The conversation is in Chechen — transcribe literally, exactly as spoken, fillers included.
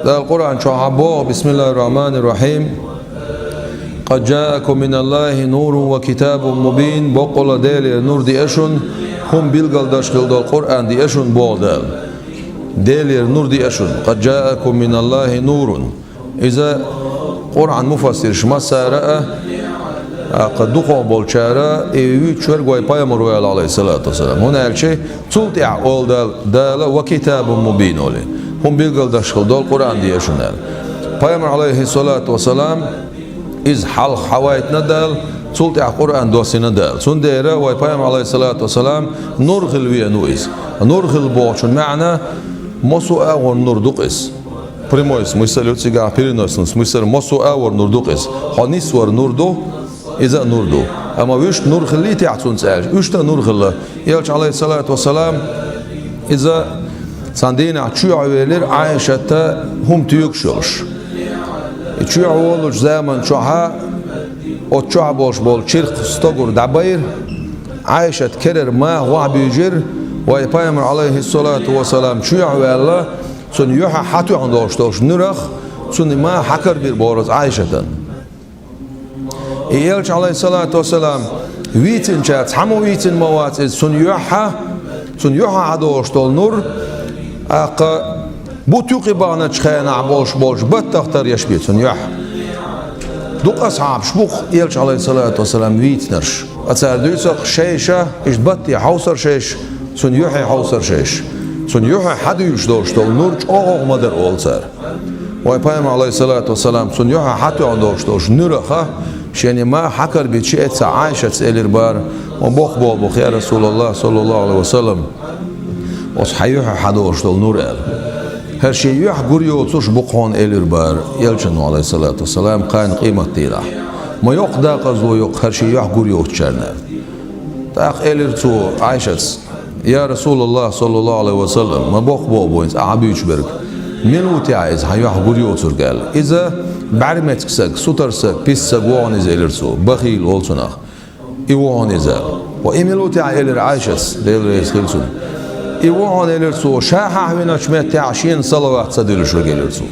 Дала Къуръан чохь боху: «Бисмиллахир-рахманир-рахим. Къад джаакум миналлахи нурун ва китабун мубин». Боккъала Делера нур диа шуна, хӀума билгалдаш хила долу Къуръан диа шуна, боху Дала. Делера нур диа шуна. «Къад джаакум миналлахи нурун». Иза Къуръан муфассирш массара а, тӀаккха дукхох болчара, и вуьйцуш верг вай пайхамар ву аьлла, алейхиссалату вассалам. ХӀунда аьлча цул тӀаьхьа олу Дала, Дала: «Ва китабун мубин», олий. ХӀума билгалдаш хила долу Къуръан диа шуна аьлла. Пайхамар, алейхиссалату вассалам, иза хьалха хьавайтина Дала, цул тӀаьхьа Къуръан доссина Дала. Цундела вай пайхамар, алейхиссалату вассалам, нур хила веана ву иза. Нур хила бохучун маьӀна, массо а агӀор нур ду-кх иза. Прямой смысл ю цигахь, переносный смысл, массо а агӀор нур ду-кх иза. Хьо нисвар нур ду, иза а нур ду. Амма вуьшта нур хиллий техьа цунца аьлча, вуьшта а нур хилла. Элча, алейхиссалату вассалам, иза цхьана дийнахь чоьхьа велира Ӏайшата хӀума туьйгуш йолуш. И чоьхьа волучу заман чохьа оцу чохь болуш болу чиркх стогур дӀабайра, Ӏайшат керара маха вахьа буьйжира, вай пайхамар, алейхиссалату вассалам, чоьхьа ваьлла, цунна юьхьа хьатоьхна долуш долуш нуьрах, цунна маха хьакарбира бохура иза Ӏайшатан. И элча, алейхиссалату вассалам, вийцинчара цхьаммо вийцина ма вац иза, цунна юьхьа, цунна юьхьа хьадолуш долу нур, тӀаккха бутт юкъа баханчу хенахь болуш болчу баттах тара еш бен цунна юьхь. Дукха асхьабаш бу-кх элча, алейхиссалату вассалам, вийцинарш. Ткъа цара дуьйцу-кх шайша, иштта батте хьовсура шайша, цунна юьхье хьовсура шайша. Цунна юьхье хьадуьйлуш долуш долу нур чӀогӀа ма дара, олу цара. Вай пайхамар, алейхиссалату вассалам, цунна юьхье хьатоьхна долуш долуш нуьраха шена маха хьакарбийча, эццахь Ӏайшатас элира бара: «Ма боккха болх бу-кх, я Расулаллах, саллаллаху алейхи ва саллам, оцу хьан юьхье хьадолуш долу нур», аьлла. «ХӀара шен юьхь гур йоцурш бу-кх хьуна», элира бара элчано, алейхиссалату вассалам, кхана къематдийнахь. Ма йоккха дакъазло ю-кх хӀара шен юьхь гур йоцучарна, аьлла. ТӀаккха элира цо Ӏайшатас: «Я Расулаллах, саллаллаху алейхи ва саллам, ма боккха болх бу иза ахьа буьйцуш берг. Мила ву техьа иза хьан юьхь гур йоцург?» аьлла. «Иза бӀаьрмециг саг, сутара саг, писа саг ву хьуна иза», элира цо. «Бахил олу цунах». «И ву хьуна иза». «Ва и мила ву техьа?» элира Ӏайшатас, Дела реза хила цунна. «И ву хьуна, — элира цо, — ша хьахьвиначу меттехь шена салават ца дуьллуш верг», элира цо.